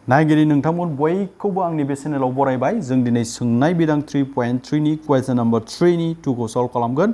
नायगिरि नोंथांमोन बयखौबो आंनि बे चेनेलाव बरायबाय। जों दिनै सोंनाय बिदां 3.3 नि क्वेश्चन नम्बर 3 नि 2 खौ सल्व खालामगोन।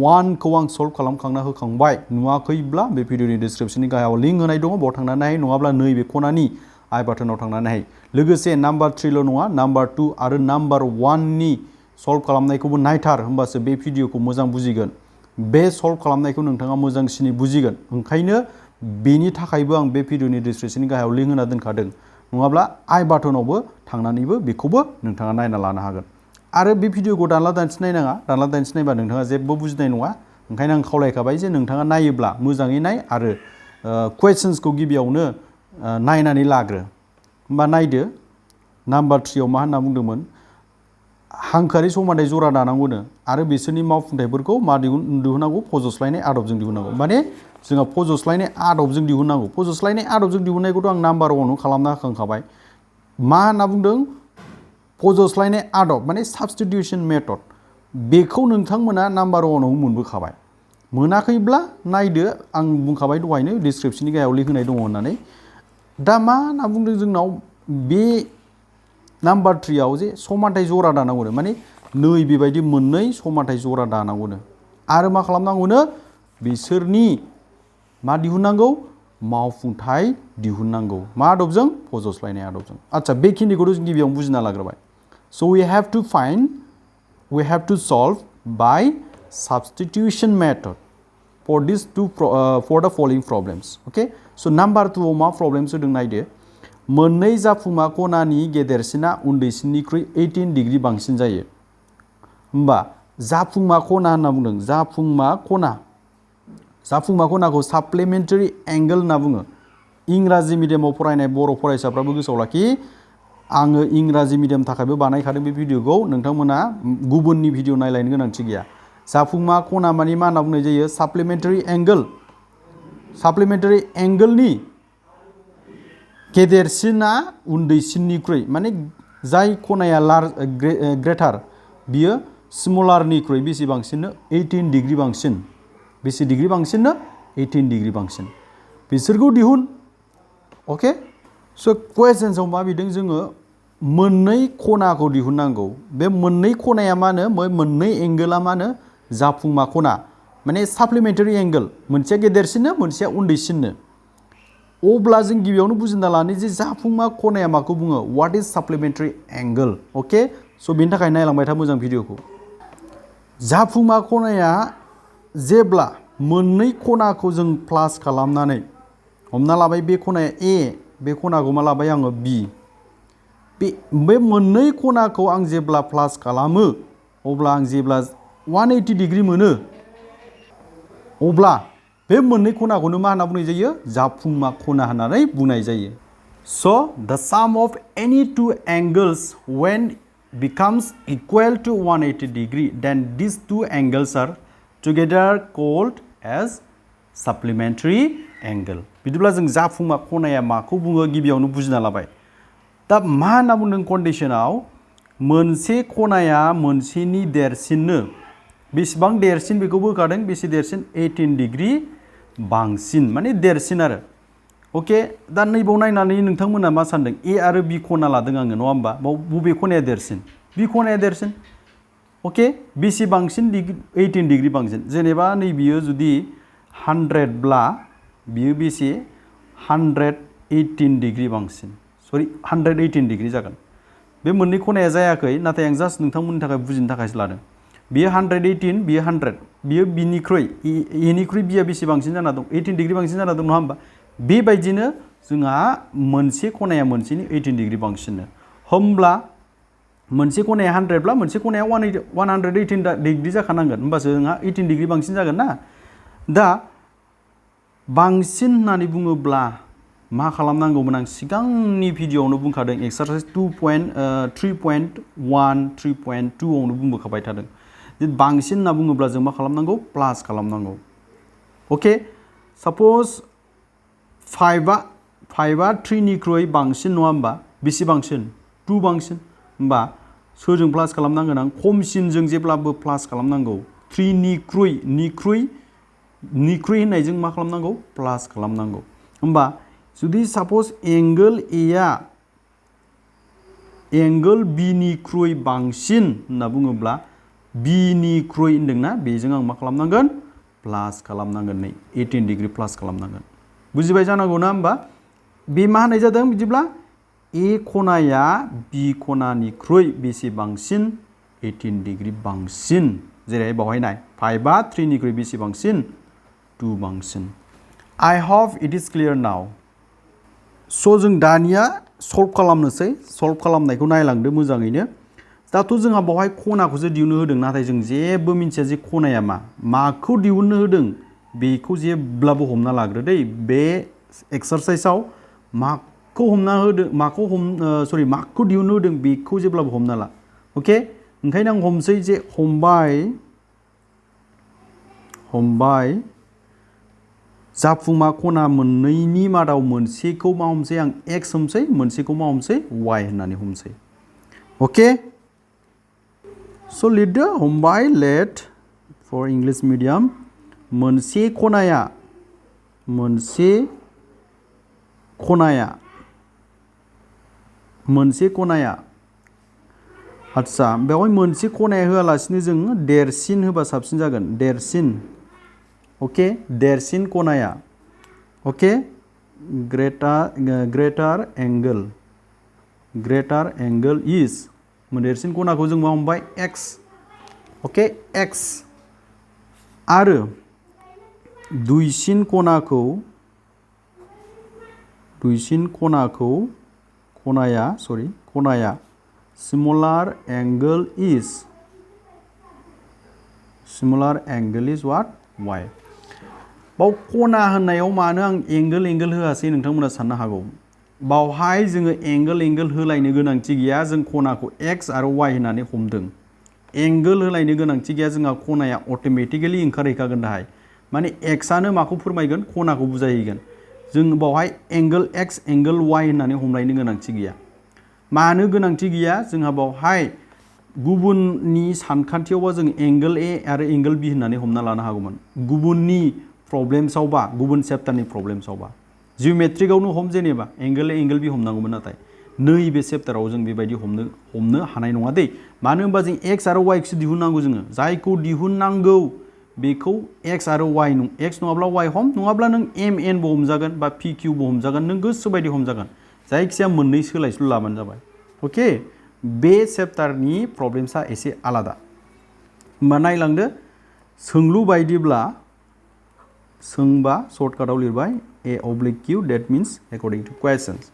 1 खौ आं सल्व खालामखांना होखांबाय। नुवाखैब्ला बे भिडिअनि डिसक्रिप्शननि गाहायाव लिंक होनाय दङ, बेयाव थांनानै नाय, नङाब्ला नैबे खनानि आइ बाटनाव थांनानै नाय। लोगोसे नाम्बार 3 ल' नङा, नाम्बार 2 आरो नाम्बार 1 नि सल्व खालामनायखौबो नायथार, होमबासो बे भिडिअखौ मोजां बुजिगोन। बे सल्व खालामनायखौ नोंथाङा मोजांसिनै बुजिगोन। ओंखायनो बेनि थाखायबो आं बे भिडिअनि डिसक्रिप्शननि गाहायाव लिंक होना दोनखादों। नङाब्ला आइ बाटनावबो थांनानैबो बेखौबो नोंथाङा नायना लानो हागोन। आरो बे भिडिअखौ दानला दानसि नायनाङा। दानला दानसि नायबा नोंथाङा जेबो बुजिनाय नङा। ओंखायनो आं खावलायखाबाय जे नोंथाङा नायोब्ला मोजाङै नाय आरो कुवेश्चन्सखौ गिबियावनो नायनानै लाग्रो। होमबा नायदो, नाम्बार 3 आव मा होनना बुंदोंमोन? हांखोआरि समानथाय जरा दानांगौनो आरो बिसोरनि मावफुंथायफोरखौ मा दिहुननांगौ? फज'स्लायनाय आदबजों दिहुननांगौ। माने जोंहा फज'स्लायनाय आदबजों दिहुननांगौ। फज'स्लायनाय आदबजों दिहुननायखौथ' आं नाम्बार 1 आव खालामना होखांखाबाय। मा होनना बुंदों? फज'स्लायनाय आदब माने साबस्टिटिउसन मेथड। बेखौ नोंथांमोना नाम्बार 1 आव मोनबोखाबाय। मोनाखैब्ला नायदो, आं बुंखाबाय दहायनो डिसक्रिप्शननि गाहायाव लिंक होनाय दङ होननानै। दा मा होनना बुंदों जोंनाव? बे नाम्बार 3 आव जे समानथाय जरा दानांगौनो, माने नै बेबायदि मोननै समानथाय जरा दानांगौनो। आरो मा खालामनांगौनो? बिसोरनि मा दिहुननांगौ? मावफुंथाय दिहुननांगौ। मा आदबजों? फज'स्लायनाय आदबजों। आচ্ছা, बेखिनिखौथ' जों गिबियावनो बुजिना लाग्रोबाय। स' we have to solve by substitution method for the following problems. Okay? So number 2 आव मा प्रब्लेम्स होदों नायदो। मोननै जाफुंमा खनानि गेदेरसिना उन्दैसिननिख्रुइ 18 डिग्री बांसिन जायो। होमबा जाफुंमा खना होनना बुंदों। जाफुंमा खनाखौ साप्लिमेन्टारि एंगल होनना बुङो। इंराजि मिडियामाव फरायनाय बर' फरायसाफ्राबो गोसोआव लाखि, आङो इंराजि मिडियाम थाखायबो बानायखादों बे भिडिअखौ। नोंथांमोना गुबुननि भिडिअ नायलायनो गोनांथि गैया। जाफुंमा खना मानि मा होनना बुंनाय जायो? Supplementary angle. साप्लिमेन्टारि एंगलनि गेदेरसिना उन्दैसिननिख्रुइ, माने जाय खनाया ग्रेटार बियो स्मलारनिख्रुइ बेसे बांसिननो? 18 डिग्री बांसिन। बेसे डिग्री बांसिननो? 18 डिग्री बांसिन। बिसोरखौ दिहुन। अके? स' कुवेश्चन्सआव मा बिदों? जोङो मोननै खनाखौ दिहुननांगौ। बे मोननै खनाया मा होनो? मोननै एंगोला मा होनो? जाफुंमा खना। माने साप्लिमेन्टारि एंगल। मोनसेया गेदेरसिननो, मोनसेया उन्दैसिननो। अब्ला जों गिबियावनो बुजिना लानो जे जाफुंमा खनाया माखौ बुङो? What is supplementary angle? Okay? So' बेनि थाखाय नायलांबाय था मोजां भिडिअखौ। जाफुंमा खनाया जेब्ला मोननै खनाखौ जों प्लास खालामनानै, हमना लाबाय बे खनाया ए, बे खनाखौ मा लाबाय आङो? बि। बे मोननै खनाखौ आं जेब्ला प्लास खालामो, अब्ला आं जेब्ला 180 डिग्री मोनो, अब्ला बे मोननै खनाखौनो मा होनना बुंनाय जायो? जाफुंमा खना होननानै बुंनाय जायो। स' the sum of any two angles when becomes equal to 180 degree, then these two angles are together called as supplementary angle. बिदिब्ला जों जाफुंमा खनाया माखौ बुङो गिबियावनो बुजिना लाबाय। दा मा होनना बुंदों कन्डिशनाव? मोनसे खनाया मोनसेनि देरसिननो, बेसेबां देरसिन बेखौबो होखादों। बेसे देरसिन? 18 डिग्री बांसिन, माने देरसिन आरो। अके? दा नैबाव नायनानै नोंथांमोना मा सानदों? ए आरो बि खना लादों आङो, नङा होमबा? बबे खनाया देरसिन? बि खनाया देरसिन। अके? बेसे बांसिन? 18 डिग्री बांसिन। जेनेबा नै बियो जुदि 100 ब्ला बियो बेसे? 118 डिग्री बांसिन। सरि, 118 डिग्री जागोन। बे मोननै खनाया जायाखै, नाथाय आं जास्ट नोंथांमोननि थाखाय बुजिनो थाखायसो लादों। बियो 118, बियो 100। बियो बिनिख्रुइ, एनिख्रुइ बिया बेसे बांसिन जाना दं? 18 डिग्री बांसिन जाना दं, नङा होमबा? बेबायदिनो जोंहा मोनसे खनाया मोनसेनि 18 डिग्री बांसिननो। होमब्ला मोनसे खनाया 100 ब्ला मोनसे खनाया 118 डिग्री जाखानांगोन, होमबासो जोंहा 18 डिग्री बांसिन जागोन ना। दा बांसिन होननानै बुङोब्ला मा खालामनांगौमोन? आं सिगांनि भिडिअआवनो बुंखादों, एक्सारसाइज 2.3.1 3.2 आवनो बुंबोखाबाय थादों जे बांसिन होनना बुङोब्ला जों मा खालामनांगौ? प्लास खालामनांगौ। अके? साप'ज 5आ 3 निख्रुइ बांसिन, नङा होमबा? बेसे बांसिन? 2 बांसिन। होमबा सोरजों प्लास खालामनांगोन आं? खमसिनजों जेब्लाबो प्लास खालामनांगौ। 3 निख्रुइ होननायजों मा खालामनांगौ? प्लास खालामनांगौ। होमबा जुदि साप'ज एंगल एआ एंगल बी निख्रुइ बांसिन होनना बुङोब्ला बी निख्रुइ होनदोंना बेजों आं मा खालामनांगोन प्लास खालामनांगोन नै 18 डिग्री प्लास खालामनांगोन बुजिबाय जानांगौ ना होमबा बे मा होननाय जादों बिदिब्ला ए खनाया बी खनानिख्रुइ बेसे बांसिन 18 डिग्री बांसिन जेरै बावहाय नाय 5 आ 3 निख्रुइ बेसे बांसिन 2 बांसिन I hope it is clear now स' जों दानिया सल्भ खालामनोसै सल्भ खालामनायखौ नायलांदो मोजाङैनो दाथ' जोंहा बावहाय खनाखौसो दिहुननो होदों नाथाय जों जेबो मिन्थिया जे खनाया माखौ दिहुननो होदों बेखौ जेब्लाबो हमना लाग्रो दै बे एक्सारसाइजआव माखौ हमना होदों माखौ दिहुननो होदों बेखौ जेब्लाबो हमना ला अके ओंखायनो आं हमसै जे हमबाय जाफुंमा खना मोननैनि मादाव मोनसेखौ मा हमसै आं x हमसै मोनसेखौ मा हमसै y होननानै हमसै अके स' लिरदो हमबाय लेट फर इंलिश मिडियाम मोनसे खनाया आच्छा बेवहाय मोनसे खनाया होआलासिनो जों देरसिन होबा साबसिन जागोन देरसिन ओके देरसिन खनाया ओके ग्रेटार एंगल इज देरसिन खनाखौ जों मा हमबाय x ओके x आरो दुइसिन खनाया स्मलार एंगल इज what y बाव खना होननायाव मानो आं एंगल होआसै नोंथांमोना साननो हागौ बावहाय जोङो एंगल होलायनो गोनांथि गैया जों खनाखौ x आरो y होननानै हमदों एंगल होलायनो गोनांथि गैया जोंहा खनाया अट'मेटिकेलि ओंखारहैखागोन दाहाय माने x आनो माखौ फोरमायगोन खनाखौ बुजायहैगोन जों बावहाय एंगल x एंगल y होननानै हमलायनो गोनांथि गैया मानो गोनांथि गैया जोंहा बावहाय गुबुननि सानखान्थियावबा जों एंगल A आरो एंगल B होननानै हमना लानो हागौमोन गुबुननि प्रब्लेम्सआवबा गुबुन चेप्टारनि प्रब्लेम्सआवबा जिअमेट्रिकआवनो हम जेनेबा एंगल A एंगल B हमनांगौमोन नाथाय नैबे चेप्टाराव जों बेबायदि हमनो हानाय नङा दै मानो होनबा जों x आरो y खौसो दिहुननांगौ जोङो जायखौ दिहुननांगौ बेखौ x आरो y x नङाब्ला y हम नङाब्ला नों mn बो हमजागोन बा pq बो हमजागोन नों गोसो बायदि हमजागोन जायखिया मोननै सोलायस्लु लाबानो जाबाय अके बे चेप्टारनि प्रब्लेम्सआ एसे आलादा होमबा नायलांदो सोंलु बायदिब्ला सोंबा सर्टकाटाव लिरबाय a/q that means according to questions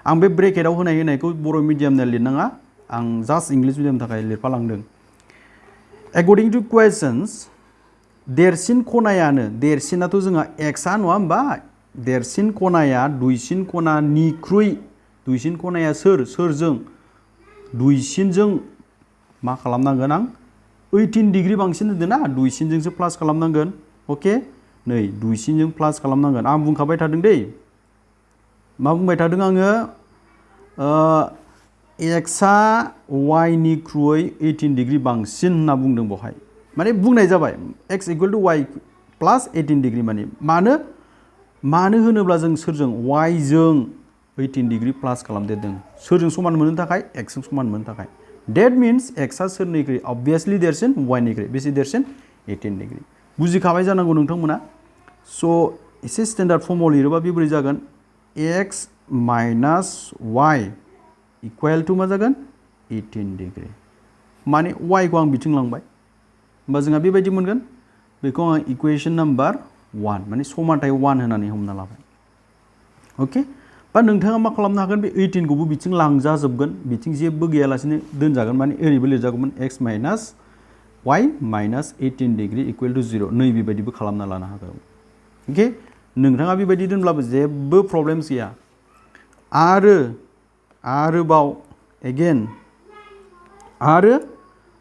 आं बे ब्रेकेटाव होनायखौ बर' मिडियामनि लिरनाङा आं जास्ट इंलिश मिडियामनि थाखाय लिरफालांदों according to questions देरसिन खनायानो देरसिनाथ' जोंहा x आ नङा होमबा देरसिन खनाया दुइसिन खनानिख्रुइ दुइसिन खनाया सोरजों दुइसिनजों मा खालामनांगोन आं 18 डिग्री बांसिन होदों ना दुइसिनजोंसो प्लास खालामनांगोन अके नै दुइसिनजों प्लास खालामनांगोन आं बुंखाबाय थादों दै मा बुंबाय थादों आङो x आ y निख्रुइ 18 डिग्री बांसिन होनना बुंदों बहाय माने बुंनाय जाबाय x = y प्लास 18 डिग्री मानो होनोब्ला जों सोरजों y जों 18 डिग्री प्लास खालामदेरदों सोरजों समान मोननो थाखाय x जों समान मोननो थाखाय that means x आ सोरनिख्रुइ obviously देरसिन y निख्रुइ बेसे देरसिन 18 डिग्री बुजिखाबाय जानांगौ नोंथांमोना स' एसे स्टेन्डार्ड फर्मआव लिरोबा बेब्रै जागोन x minus y equal to मा जागोन 18 डिग्री माने y खौ आं बिथिं लांबाय होमबा जोंहा बेबायदि मोनगोन बेखौ आं इकुवेशन नाम्बार 1 माने समानथाय 1 होननानै हमना लाबाय अके बा नोंथाङा मा खालामनो हागोन बे 18 खौबो बिथिं लांजाजोबगोन बिथिं जेबो गैयालासिनो दोनजागोन माने ओरैबो लिरजागौमोन x minus y minus 18 degree equal to 0 नै बेबायदिबो खालामना लानो हागौ अके नोंथाङा बेबायदि दोनब्लाबो जेबो प्रब्लेम्स गैया आरोबाव एगेन आरो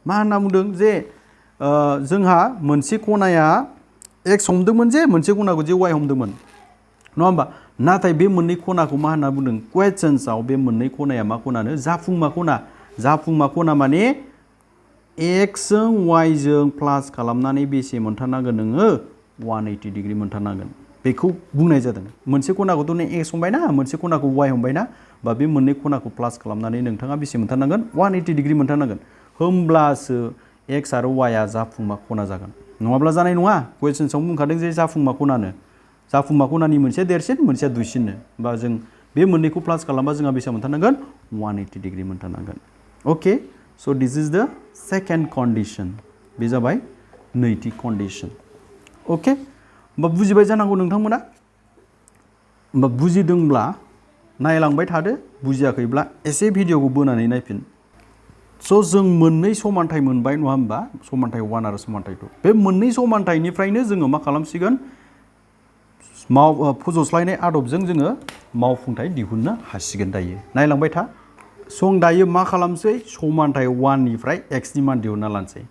मा होनना बुंदों जे जोंहा मोनसे खनाया x हमदोंमोन जे मोनसे खनाखौ जे y हमदोंमोन नङा होमबा नाथाय बे मोननै खनाखौ मा होनना बुंदों क्वेश्चन्सआव बे मोननै खनाया मा खनानो जाफुंमा खना माने x जों y जों प्लास खालामनानै बेसे मोनथारनांगोन नोङो 180 डिग्री मोनथारनांगोन बेखौ बुंनाय जादों मोनसे खनाखौथ' नों x हमबायना मोनसे खनाखौ y हमबायना बा बे मोननै खनाखौ प्लास खालामनानै नोंथाङा बेसे मोनथारनांगोन 180 डिग्री मोनथारनांगोन होमब्लासो x आरो y आ जाफुंमा खना जागोन नङाब्ला जानाय नङा कुवेश्चनआव बुंखादों जे जाफुंमा खनानि मोनसेया देरसिन मोनसेया दुइसिननो बा जों बे मोननैखौ प्लास खालामबा जोंहा बेसे मोनथारनांगोन 180 डिग्री मोनथारनांगोन ओके स' दिस इज द सेकेन्ड कन्डिशन बे जाबाय नैथि कन्डिशन ओके होमबा बुजिबाय जानांगौ नोंथांमोना होमबा बुजिदोंब्ला नायलांबाय थादो बुजियाखैब्ला एसे भिडिअखौ बोनानै नायफिन स' जों मोननै समानथाय मोनबाय नङा होमबा समानथाय 1 आरो समानथाय 2 बे मोननै समानथायनिफ्रायनो जोङो मा खालामसिगोन फज'स्लायनाय आदबजों जोङो मावफुंथाय दिहुननो हासिगोन दायो नायलांबाय था जों दायो मा खालामसै समानथाय 1 निफ्राय x नि मान दिहुनना लानोसै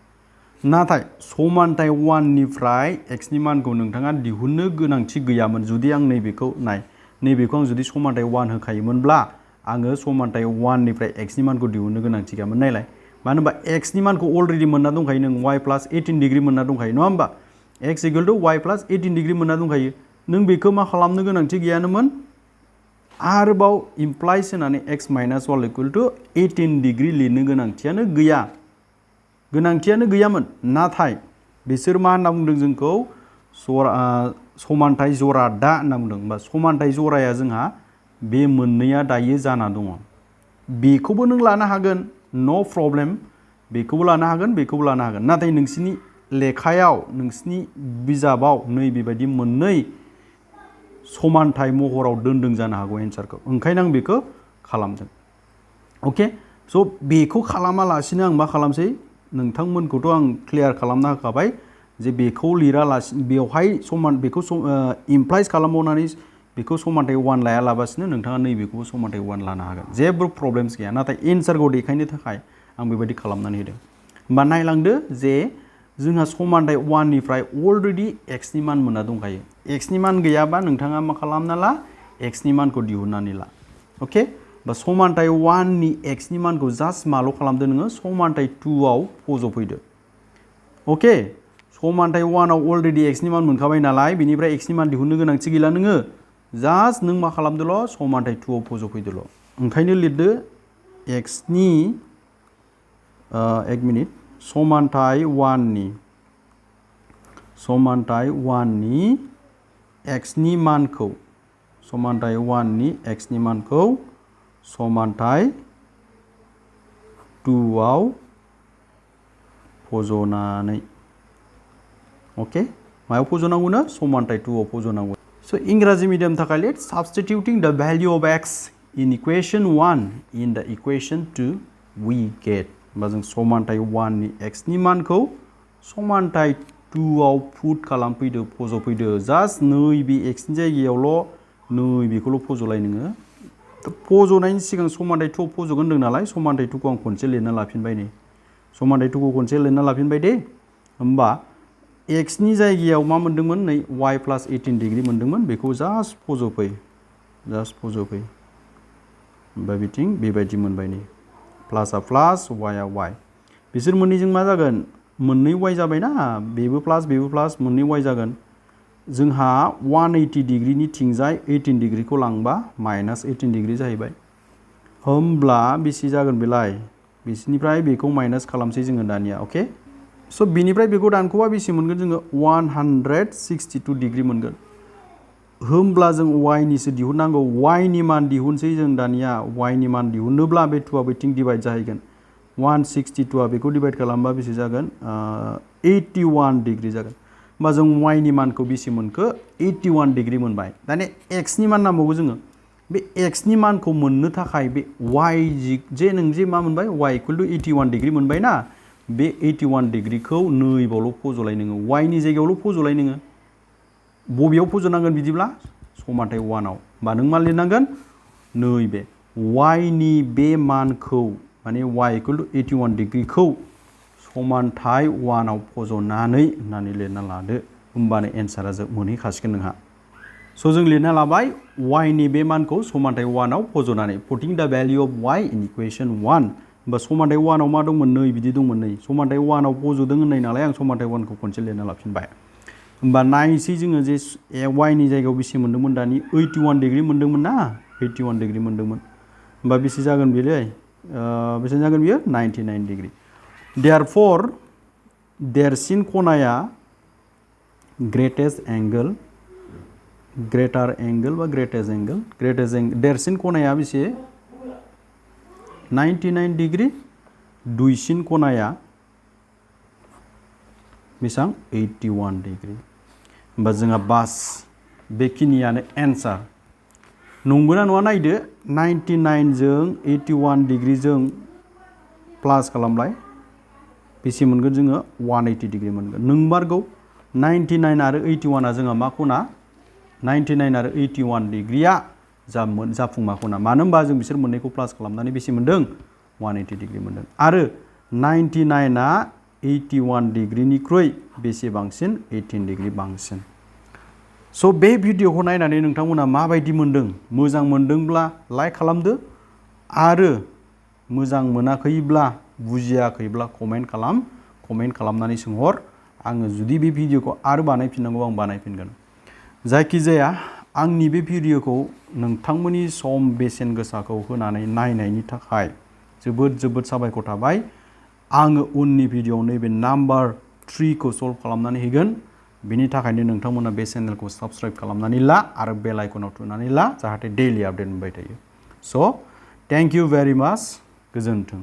नाथाय समानथाय 1 निफ्राय x नि मानखौ नोंथाङा दिहुननो गोनांथि गैयामोन जुदि आं नैबेखौ आं जुदि समानथाय 1 होखायोमोनब्ला आङो समानथाय 1 निफ्राय x नि मानखौ दिहुननो गोनांथि गैयामोन नायलाय मानो होनबा x नि मानखौ अलरेडि मोनना दंखायो नों y + 18 डिग्री मोनना दंखायो नङा होमबा x = y + 18 डिग्री मोनना दंखायो नों बेखौ मा खालामनो गोनांथि गैयानोमोन आरोबाव इमप्लाइज होनानै x - 1 = 18 डिग्री लिरनो गोनांथियानो गैयामोन नाथाय बिसोर मा होनना बुंदों जोंखौ समानथाय जरा दा होनना बुंदों बा समानथाय जराया जोंहा बे मोननैया दायो जाना दङ बेखौबो नों लानो हागोन नो प्रब्लेम बेखौबो लानो हागोन नाथाय नोंसिनि लेखायाव नोंसिनि बिजाबाव नै बेबायदि मोननै समानथाय महराव दोनदों जानो हागौ एन्सारखौ ओंखायनो आं बेखौ खालामदों ओके स' बेखौ खालामालासिनो आं मा खालामसै नोंथांमोनखौथ' आं क्लियार खालामना होखाबाय जे बेखौ लिरालासिनो बेवहाय बेखौ इमप्लाइज खालामबावनानै बेखौ समानथाय 1 लायालाबासिनो नोंथाङा नैबेखौबो समानथाय 1 लानो हागोन जेबो प्रब्लेम्स गैया नाथाय एन्सारखौ देखायनो थाखाय आं बेबायदि खालामनानै होदों होमबा नायलांदो जे जोंहा समानथाय 1 निफ्राय अलरेडि x नि मान मोनना दंखायो x नि मान गैयाबा नोंथाङा मा खालामना ला x नि मानखौ दिहुननानै ला ओके बा समानथाय 1 नि x नि मानखौ जास्ट माल' खालामदो नोङो समानथाय 2 आव फज'फैदो ओके समानथाय 1 आव अलरेडि x नि मान मोनखाबाय नालाय बेनिफ्राय x नि मान दिहुननो गोनांथि गैला नोङो जास्ट नों मा खालामदोल' समानथाय 2 आव फज'फैदोल' ओंखायनो लिरदो x नि एक मिनिट समानथाय 1 नि x नि मानखौ समानथाय 1 नि x नि मानखौ समानथाय 2 आव फज'नानै ओके मायाव फज'नांगौनो समानथाय 2 आव फज'नांगौ स' इंराजि मिडियाम थाखाय late substituting the value of x in equation 1 in the equation 2 we get बा जों समानथाय 1 नि x नि मानखौ समानथाय 2 आव पुट खालामफैदो फज'फैदो जास्ट नैबे x नि जायगायावल' नैबेखौल' फज'लाय नोङो फज'नायनि सिगां समानथाय 2 आव फज'गोन होनदों नालाय समानथाय 2 खौ आं खनसे लिरना लाफिनबाय नै समानथाय 2 खौ खनसे लिरना लाफिनबाय दे होमबा x नि जायगायाव मा मोनदोंमोन नै y + 18 डिग्री मोनदोंमोन बेखौ जास्ट फज'फै ओमफ्राय बिथिं बेबायदि मोनबाय नै प्लासआ प्लास वाइआ वाइ बिसोर मोननैजों मा जागोन मोननै वाइ जाबायना बेबो प्लास मोननै वाइ जागोन जोंहा 180 डिग्रीनि थिंजाय 18 डिग्रीखौ लांबा -18 डिग्री जाहैबाय होमब्ला बेसे जागोन बेलाय बिसिनिफ्राय बेखौ माइनास खालामसै जोङो दानिया ओके स' बिनिफ्राय बेखौ दानख'बा बेसे मोनगोन जोङो 162 डिग्री मोनगोन होमब्ला जों y निसो दिहुननांगौ y नि मान दिहुनसै जों दानिया y नि मान दिहुनोब्ला बे 2 आ बैथिं डिवाइड जाहैगोन 162 आ बेखौ डिवाइड खालामबा बेसे जागोन 81 डिग्री जागोन होमबा जों y नि मानखौ बेसे मोनखो 81 डिग्री मोनबाय दानिया x नि मान नांबावगौ जोङो बे x नि मानखौ मोननो थाखाय बे y जे नों जे मा मोनबाय y = 81 डिग्री मोनबाय ना बे 81 डिग्रीखौ नैबावल' फज'लाय नोङो y नि जायगायावल' फज'लाय नोङो बबेयाव फज'नांगोन बिदिब्ला समानथाय 1 आव होमबा नों मा लिरनांगोन नैबे y नि बे मानखौ माने y = 81 डिग्रीखौ समानथाय 1 आव फज'नानै होननानै लिरना लादो होमबानो एन्सारा मोनहैखासिगोन नोंहा स' जों लिरना लाबाय y नि बे मानखौ समानथाय 1 आव फज'नानै putting the value of y in equation 1 होमबा समानथाय 1 आव मा दंमोन नै बिदि दंमोन नै समानथाय 1 आव फज'दों होननाय नालाय आं समानथाय 1 खौ खनसे लिरना लाफिनबाय होमबा नायसै जोङो जे y नि जायगायाव बेसे मोन्दोंमोन दानि 81 डिग्री मोन्दोंमोन ना 81 डिग्री मोन्दोंमोन होमबा बेसे जागोन बेलै बेसे जागोन बियो 99 डिग्री देयरफर देरसिन खनाया ग्रेटेस्ट एंगल ग्रेटार एंगल बा ग्रेटेस्ट एंगल देरसिन खनाया बेसे 99 डिग्री दुइसिन खनाया बेसां 81 डिग्री होमबा जोंहा बास बेखिनियानो एन्सार नंगौना नङा नायदो 99 जों 81 डिग्री जों प्लास खालामलाय बेसे मोनगोन जोङो 180 डिग्री मोनगोन नंमारगौ 99 आरो 81 आ जोंहा मा खना 99 आरो 81 डिग्रीया जाफुंमा खना मानो होनबा जों बिसोर मोननैखौ प्लास खालामनानै बेसे मोनदों 180 डिग्री मोनदों आरो 99 आ 81 डिग्रीनिख्रुइ बेसे बांसिन 18 डिग्री बांसिन स' बे भिडिअखौ नायनानै नोंथांमोना माबायदि मोनदों मोजां मोनदोंब्ला लाइक खालामदो आरो मोजां मोनाखैब्ला बुजियाखैब्ला कमेन्ट खालामनानै सोंहर आङो जुदि बे भिडिअखौ आरो बानायफिननांगौ आं बानायफिनगोन जायखिजाया आंनि बे भिडिअखौ नोंथांमोननि सम बेसेन गोसाखौ होनानै नायनायनि थाखाय जोबोद साबायखर थाबाय आङो उननि भिडिअआव नैबे नाम्बार 3 खौ सल्भ खालामनानै होगोन बेनि थाखायनो नोंथांमोना बे चेनेलखौ साबस्क्राइब खालामनानै ला आरो बेल आइकनाव थुनानै ला जाहाथे डेइलि आपडेट मोनबाय थायो स' थेंक इउ भेरि माच गोजोन्थों